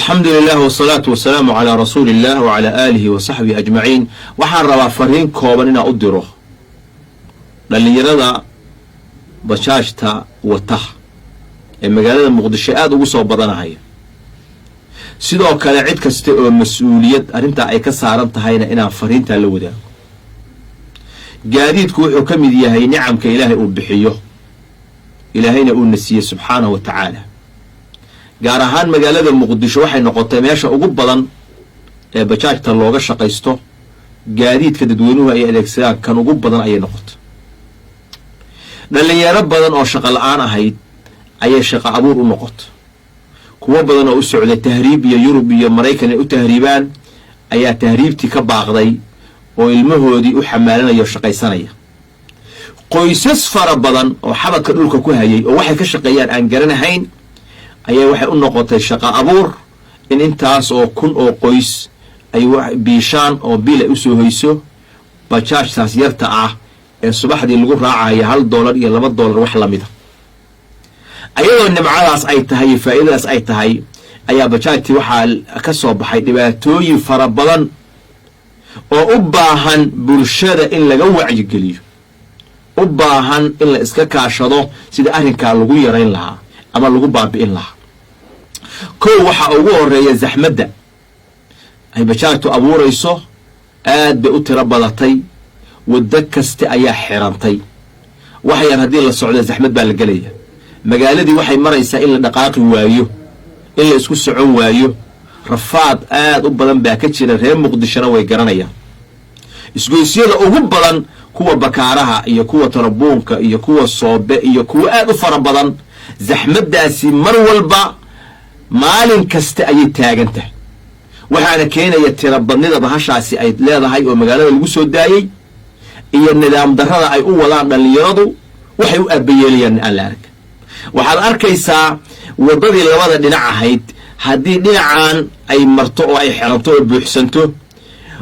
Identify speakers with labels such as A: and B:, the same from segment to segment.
A: Alxamdu lilah wsalaatu wasalaamu calaa rasuuli illah wacalaa aalihi wa saxbihi ajmaciin. Waxaan rabaa fariin kooban inaan u diro dhallinyarada bajaajta wata ee magaalada Muqdisho aada ugu soo badanahaya, sidoo kale cid kasta oo mas-uuliyad arrintaa ay ka saaran tahayna inaan fariintaa la wadaago. Gaadiidku wuxuu ka mid yahay nicamka Ilaahay uu bixiyo, Ilaahayna uu na siiyey subxaanahu wa tacaala. Gaar ahaan magaalada Muqdisho waxay noqotay meesha ugu badan ee bajaajta looga shaqaysto. Gaadiidka dadweynuhu ay adeegsadaan kan ugu badan ayay noqotay. Dhalinyaro badan oo shaqo la-aan ahayd ayay shaqo abuur u noqotay. Kuwo badan oo u socday tahriib iyo Yurub iyo Maraykan ay u tahriibaan ayaa tahriibtii ka baaqday oo ilmahoodii u xamaalanaya o shaqaysanaya. Qoysas fara badan oo xabadka dhulka ku hayay oo waxay ka shaqeeyaan aan garanahayn ayaa waxay u noqotay shaqo abuur, in intaas oo kun oo qoys ay biishaan oo biil ay usoo hoyso bajaajtaas yarta ah ee subaxdii lagu raacaya $1 iyo $2 wax lamida. Ayadoo nimcadaas ay tahay iyo faa'iidadaas ay tahay ayaa bajaajtii waxaa ka soo baxay dhibaatooyin fara badan oo u baahan bulshada in laga wacyigeliyo, u baahan in la iska kaashado sida arrinkaa lagu yarayn lahaa ama lagu baabi'in lahaa. Kow, waxaa ugu horeeya zaxmadda ay bajaajtu abuurayso. Aad bay u tiro badatay, waddo kaste ayaa xirantay. Wax yar haddii la socdo zaxmad baa la gelaya. Magaaladii waxay maraysaa in la dhaqaaqi waayo, in la isku socon waayo. Rafaad aad u badan baa ka jira, reer Muqdishona way garanayaan. Isgoysyada ugu badan, kuwa Bakaaraha iyo kuwa Tarabuunka iyo kuwa Soobe iyo kuwa aad u fara badan, zaxmaddaasi mar walba, maalin kasta ayay taagan tahay. Waxaana keenaya tira badnida bahashaasi ay leedahay oo magaalada lagu soo daayey iyo nidaam darrada ay u wadaan dhallinyaradu. Waxay u aabayeelayaan aan la arag. Waxaad arkaysaa waddadii labada dhinac ahayd, haddii dhinacan ay marto oo ay xiranto oo buuxsanto,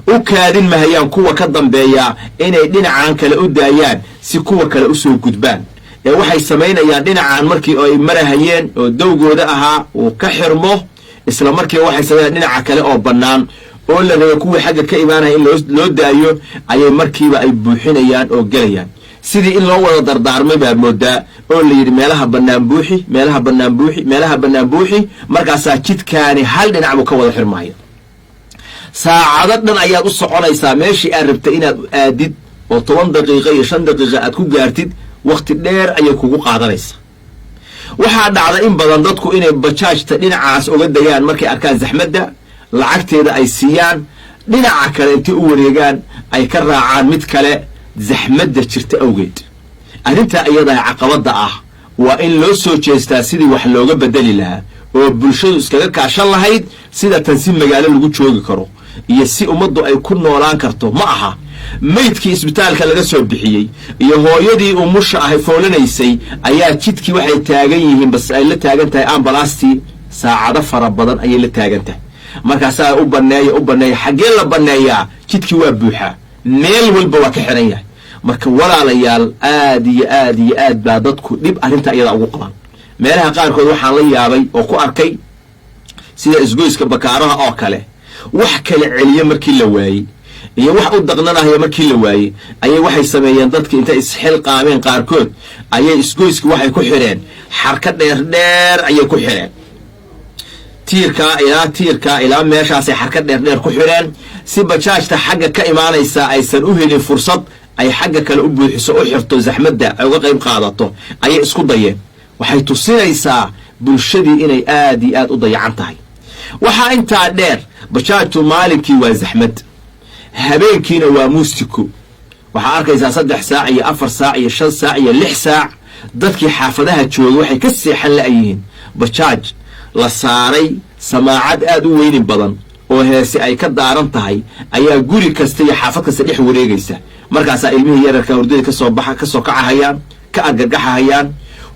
A: u kaadin mahayaan kuwa ka dambeeya inay dhinacan kale u daayaan si kuwa kale usoo gudbaan, ee waxay samaynayaan dhinacan markii ay marahayeen oo dowgooda ahaa uu ka xirmo, isla markiiba waxay samaynayaan dhinaca kale oo bannaan oo la raba kuwii xagga ka imaanaya in loo daayo ayay markiiba ay buuxinayaan oo gelayaan. Sidii in loo wada dardaarmay baa moodaa oo la yidhi meelaha bannaan buuxi, meelaha bannaan buuxi, meelaha bannaan buuxi. Markaasaa jidkaani hal dhinac buu ka wada xirmaya. Saacado dhan ayaad u soconaysaa meeshii aad rabtay inaad aadid oo 10 daqiiqo iyo 5 daqiiqa aad ku gaartid, wakhti dheer ayay kugu qaadanaysaa. Waxaa dhacda in badan dadku inay bajaajta dhinacaas uga degaan markay arkaan zaxmadda, lacagteeda ay siiyaan, dhinaca kale intay u wareegaan ay ka raacaan mid kale, zaxmadda jirta awgeed. Arrintaa iyadaha caqabadda ah waa in loo soo jeestaa sidii wax looga bedeli lahaa oo bulshadu iskaga kaashan lahayd sida tan si magaalo lagu joogi karo iyo si ummaddu ay ku noolaan karto. Ma aha maydkii isbitaalka laga soo bixiyey iyo hooyadii umusha ahay foolanaysay ayaa jidkii waxay taagan yihiin, bas ay la taagan tahay ambalaastii, saacado fara badan ayay la taagan tahay. Markaasaa u baneeya, u baneeya. Xaggee la baneeyaa? Jidkii waa buuxaa, meel walba waa ka xiran yahay. Marka walaalayaal, aad iyo aad iyo aad baa dadku dhib arrinta iyadaa ugu qabaan. Meelaha qaarkood waxaan la yaabay oo ku arkay, sida isgoyska Bakaaraha oo kale, wax kala celiye markii la waayey iyo wax u daqnanahaya markii la waayey, ayay waxay sameeyeen dadki intay isxilqaameen qaarkood ayay isgoyski waxay ku xidheen xarka dheer dheer ayay ku xidheen. Tiirkaa ilaa tiirkaa ilaa meeshaasay xarka dheer dheer ku xidheen si bajaajta xagga ka imaanaysaa aysan u helin fursad ay xagga kale u buuxiso, u xirto, zaxmadda ay uga qayb qaadato ayay isku dayeen. Waxay tusinaysaa bulshadii inay aad iyo aad u dayacan tahay. Waxaa intaa dheer, bajaajtu maalinkii waa zaxmad, habeenkiina waa muusiko. Waxaa arkaysaa 3 saac iyo 4 saac iyo 5 saac iyo 6 saac dadkii xaafadaha joogay waxay ka seexan la'yihiin bajaaj la saaray samaacad aad u weyni badan oo heese ay ka daaran tahay ayaa guri kasta iyo xaafad kasta dhex wareegaysa. Markaasaa ilmihii yararka hurdada kasoo baxa, kasoo kacahayaan, ka argagaxahayaan,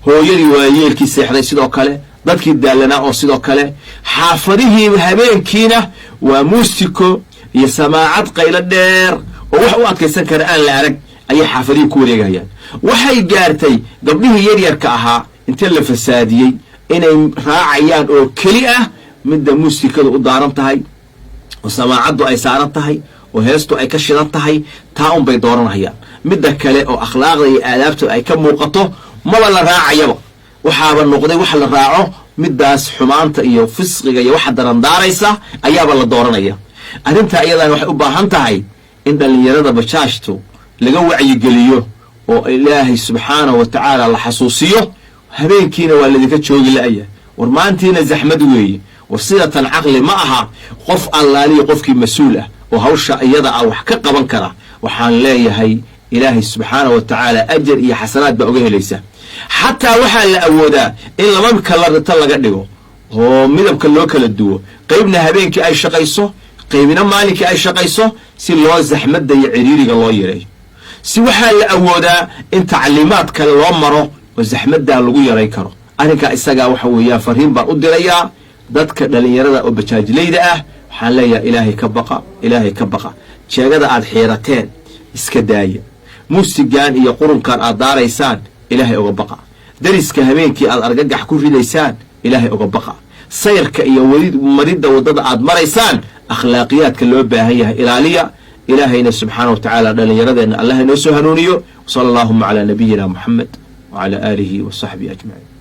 A: hooyadii waayeelkii seexday sidoo kale, dadkii daalanaa oo sidoo kale. Xaafadihii habeenkiina waa muusiko iyo samaacad qaylo dheer oo wax u adkaysan kara aan la arag ayay xaafadihii ku wareegayaan. Waxay gaartay gabdhihii yaryarka ahaa inta la fasaadiyey inay raacayaan oo keli ah. Midda muusikadu u daaran tahay oo samaacaddu ay saaran tahay oo heestu ay ka shidan tahay, taa unbay dooranayaan. Midda kale oo akhlaaqda iyo aadaabta ay ka muuqato maba la raacayaba. Waxaaba noqday wax la raaco middaas xumaanta iyo fisqiga iyo waxa darandaaraysa ayaaba la dooranaya. Arrintaa iyadana waxay u baahan tahay in dhallinyarada bajaajtu laga wacyigeliyo oo Ilaahay subxaanahu wa tacaala la xasuusiyo. Habeenkiina waa laydinka joogi la'ya, war maantiina zaxmad weeye, war sidatan caqli ma aha. Qof allaaliya qofkii mas-uul ah oo hawsha iyada ah wax ka qaban kara, waxaan leeyahay Ilaahay subxaanahu wa tacaala ajar iyo xasanaad baa uga helaysa. Xataa waxaa la awoodaa in laba kalarita laga dhigo oo midabka loo kala duwo, qeybna habeenkii ay shaqayso, qaybna maalinkii ay shaqayso, si loo zaxmadda iyo ciriiriga loo yareeyo. Si waxaa la awoodaa in tacliimaad kale loo maro oo zaxmaddaa lagu yaray karo. Arrinkaa isagaa waxa weeyaan fariin baan u dirayaa dadka dhallinyarada oo bajaajleyda ah. Waxaan leeyahay, Ilaahay ka baqa, Ilaahay ka baqa. Jeegada aad xiirateen iska daaya, muusigan iyo qurunkan aad daaraysaan Ilaahay oga baqa, dariska habeenkii aad argagax ku ridaysaan Ilaahay oga baqa, sayrka iyo maridda waddada aad maraysaan akhlaaqiyaadka loo baahan yahay ilaaliya. Ilaahayna subxaana wa tacaala dhallinyaradeenna Allah inoo soo hanuuniyo. Sala allahuma calaa nabiyina Muxamed wacalaa aalihi wa saxbihi ajmaciin.